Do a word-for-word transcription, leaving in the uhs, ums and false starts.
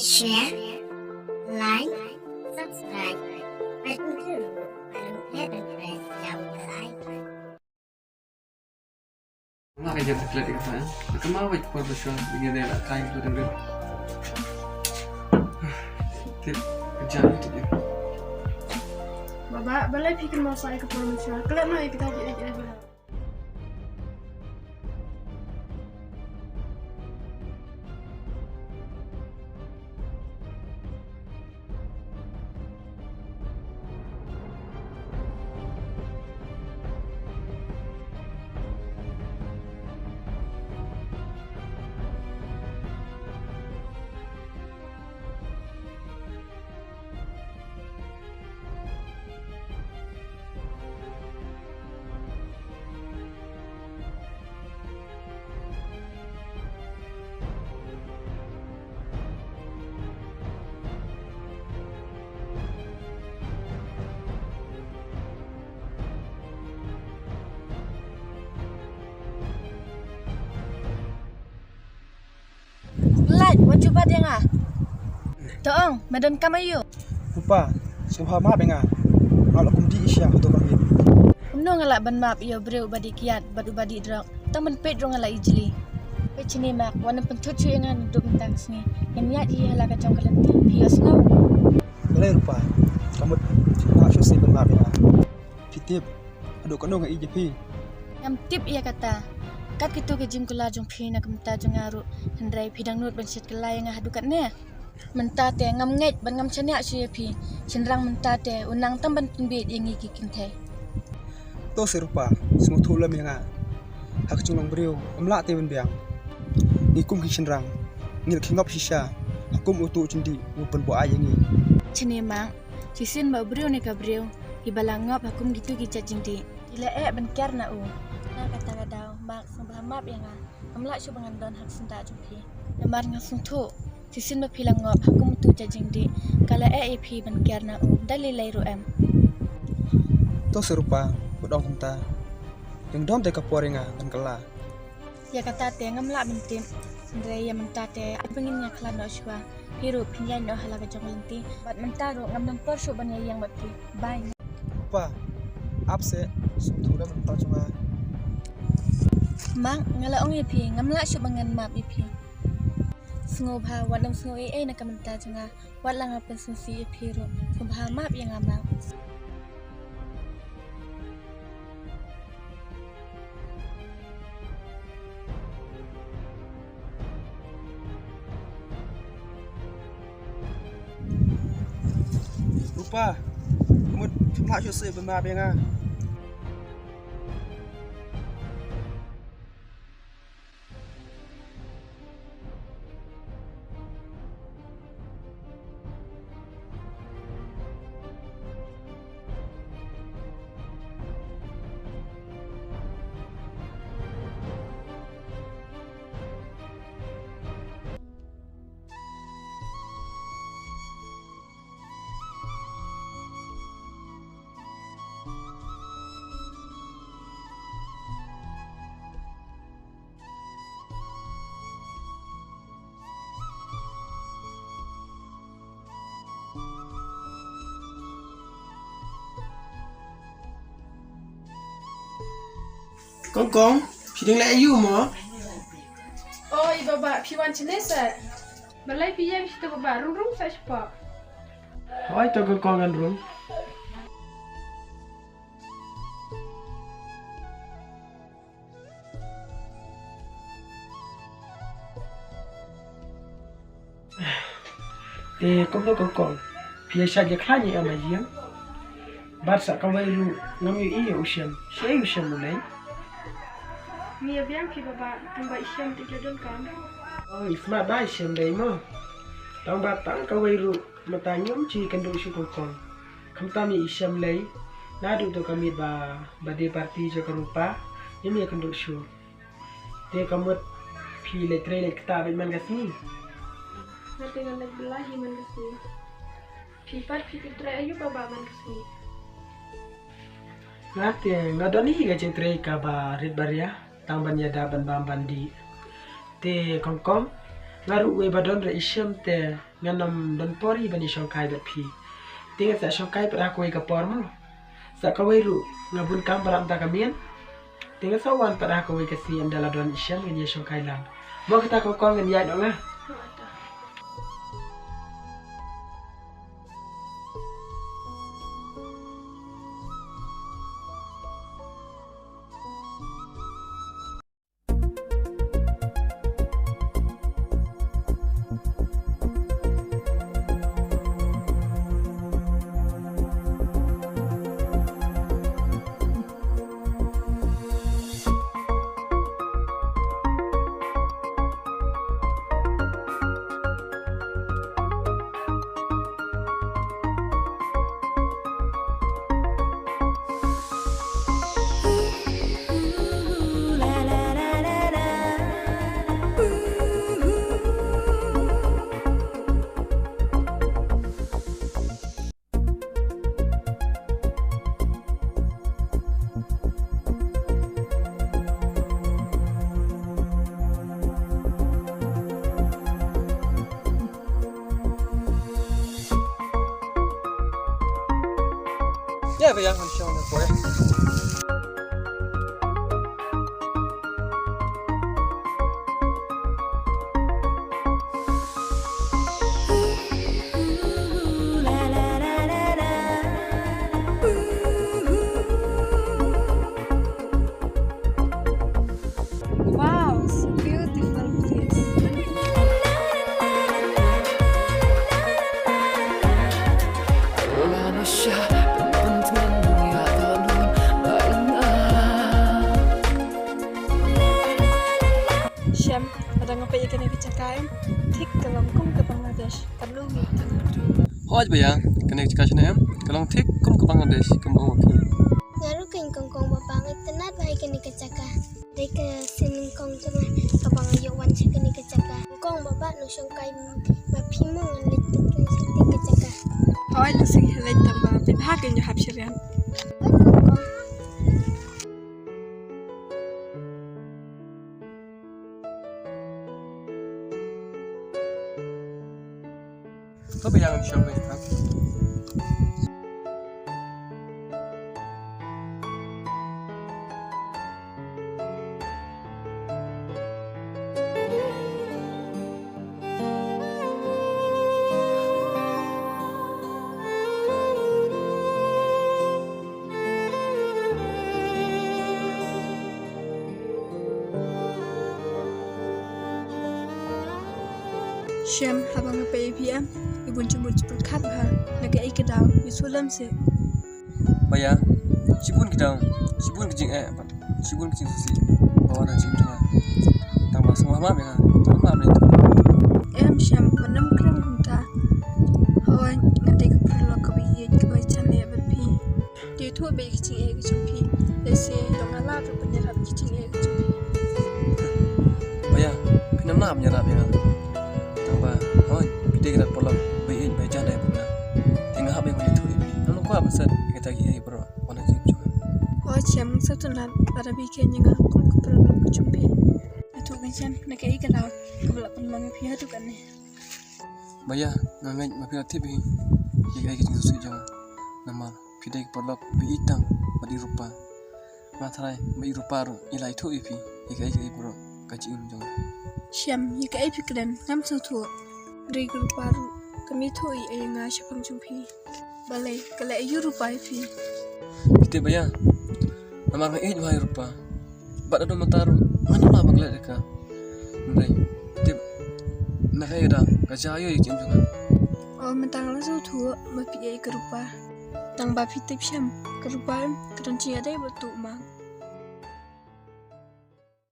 Share, like, subscribe, bad ym klet ban press ïa u bell icon. Nga ka jar klet ïa ka. Ka ma wait por ba shwa, ïa ka dei la kai tu deng deng. Tip ka jar tu deng. Baba, balei phi kynmaw sa ïa ka por ba shwa? Klet noh ïa kita ki, ïa kita ki. Lait, wat ju bat ïa nga. To ong, me don kam aïu? Rupa, sngewbha map ïa nga. Nga la kum dih shisha hato ka miet. Kumno nga lah ban map ïa u briew uba dih kiad bad uba dih drok? Tang ban peit ruh nga la ijli. Peit shane Mak, wat nym pynthut shuh ïa nga naduh mynta ka sngi. Ngan ïaid hi ha la ka jong ka lynti, phi ïohsngew? Balei Rupa, ka mut phi map shuh seh ban map ïa nga. Phi tip haduh katno nga ïeit ïa phi? Ngam tip ïa kata. Kat kito ki jingkular jong phi na ka bynta jong nga ruh, hynrei phi dang nud ban shet kylla ïa nga haduh katne. Mynta te ngam ngeit bad ngam shaniah shuh ïa phi. Shynrang mynta te u nang tang ban pynbieit ïa ngi ki kynthei. To seh Rupa, sngewthuh lem ïa nga. Ha ka jinglong briew ym lah te ban biang. Ngi kum ki shynrang ngi la khie ngop shisha ha kum uto u jingdih uba pynbuaid ïa ngi. Shane Mak, shisien ba u briew ne ka briew kiba la ngop ha kum kito ki jait jingdih, ki la eh ban kiar na u. Na kata ka daw Mak, sngewbha map ïa nga. Ngam lah shuh ba ngan don ha ka syndah jong phi. Namar nga sngewthuh shisien ba phi la ngop ha kum uto u jait jingdih, ka la eh ïa phi ban kiar na u da lei lei ruh em. To seh Rupa, wat ong kumta. Dang don te ka por ïa nga ban kylla. Ïa kata te ngam lah ban tip. Hynrei ïa mynta te ai ba ngin ïakhlad noh shuwa. Phi ruh phin ïaid noh ha la ka jong ka lynti. Bad mynta ruh ngam don por shuh ban ïaïeng bad phi. Bye. Rupa, ap seh, sngewthuh lem mynta jong nga. Mak, nga la ong ïa phi, ngam lah shuh ba ngan map ïa phi. Sngewbha wat nym sngew ei ei na ka bynta jong nga. Wat la nga pynsngewsih ïa phi ruh, sngewbha map ïa nga Mak. Rupa, mut phim lah shuh seh ban map ïa nga. Kong Kong, phi dang leh aïu mo? O i Baba, phi wan shane seh? Balei phi ïeng shito Baba, rung rung seh shapoh. Hooid to Kong Kong, ngan rung. Te kumno Kong Kong, phi ïa shait ïa khlaiñ ïa em ha ïing? Bad sa kawei ruh ngam ïohi ïa u Shem. Shaei u Shem u lei? Ngi ïa biang phi Baba, tang ba i Shem te i la donkam. O, i smat ba i Shem dei mo. Tang ba tang kawei ruh mynta ngim ju ïakynduh shuh Kong Kong. Khamtam ïa i Shem lei, naduh to ka miet ba birthday party jong ka Rupa, ngim ïakynduh shuh. Te ka mut phi leit trei leit ktah beit man ka sngi? Nga te nga leit bylla hi man ka sngi. Phi pat phi trei aïu Baba man ka sngi? Nga te nga don hi ka jingtrei kaba rit ba ria, tang ban ïada ban bam ban dih. Te Kong Kong, Nga ruh wei ba don re i Shem te ngan ym don por hi ban ïa shongkai bad phi. Te ngan sa shongkai pat ha kawei ka por mo. Sa kawei ruh nga bun kam ba la mynta ka miet. Te ngan sa wan pat ha kawei ka sngi ynda la don i Shem ngan ïa shongkai lang. Mo kata kong kong ngan ïaid noh nga. Wow, so beautiful place. Shem, lada nga peit ïa kane ka jaka em, thik ka long kum ka Bangladesh, ka lum ïa ka. Hooid Baya, kane ka jaka shane em, ka long thik kum ka Bangladesh, kum ba ong phi. Nga ruh kong kong Baba nga itynnad bha ïa kane ka jaka. Dei ka sien nyngkong jong nga kaba nga ïoh wan sha kane ka jaka. Kong Baba, ngan shongkai ma phi mo, ngan leit tang sha kane ka jaka. Hooid Lucy, leit tang ba phi bha kin ïoh hap shirian. Hooid kong kong. To Baya, ngan shopping ha. Shem, haba nga peit ïa phi em, i bun jingmut jingpyrkhat bha, na kaei ka daw, i shu lem seh. Baya, shibun ki daw, shibun ki jingeh, bad shibun ki jingsngewsih ba wan ha jingim jong nga. Tang ba sngewbha map ïa nga, tang ba map ïa nga. Em Shem, wat nym kren kumta. Hooid, nga dei ka paralok kaba ïeit, kaba ïeit bad phi. Te ïathuh beit ki jingeh ki jong phi. Lehse ïoh nga lad ruh ban ïarap ki jingeh ki jong phi. Baya, phin ym lah ban ïarap ïa nga. Tang ba, hooid, phi dei ka paralok ba ïeit ba ïeit bad nga. Te nga hap ban ïathuh ïa phi. Ngam kwah ban set ïa kita kiei kiei baroh. Wan ha jingim jong nga. Hooid Shem, nga sngewtynnad lada phi khein ïa nga kum ka paralok ka jong phi. Hato keiñ Shem, na kaei ka daw kaba la pynlong ïa phi haduh katne? Baya, nga ngeit ba phi la tip hi ïa kaei ka jingsngewsih jong nga. Namar phi dei ka paralok ba ïeit tam bad i Rupa. Nga tharai ba i Rupa ruh i la ïathuh ïa phi ïa kaei kaei baroh ka jingim jong nga. Shem, ïa kaei phi kren, ngam sngewthuh. Hynrei ka Rupa ruh kam ïathuh ei ei ïa nga shaphang jong phi. Balei, ka leh aïu Rupa ïa phi? Phi tip Baya, namar nga ïeit bha ïa Rupa. Bad haduh mynta ruh ngan ym lah ban klet ïa ka. Hynrei phi tip, na kaei ka daw ka jia aïu ïa ka jingim jong nga? O, mynta nga la sngewthuh ba phi ïeit ïa ka Rupa. Tang ba phi tip Shem, ka Rupa ka don jingïadei bad uto u Mark.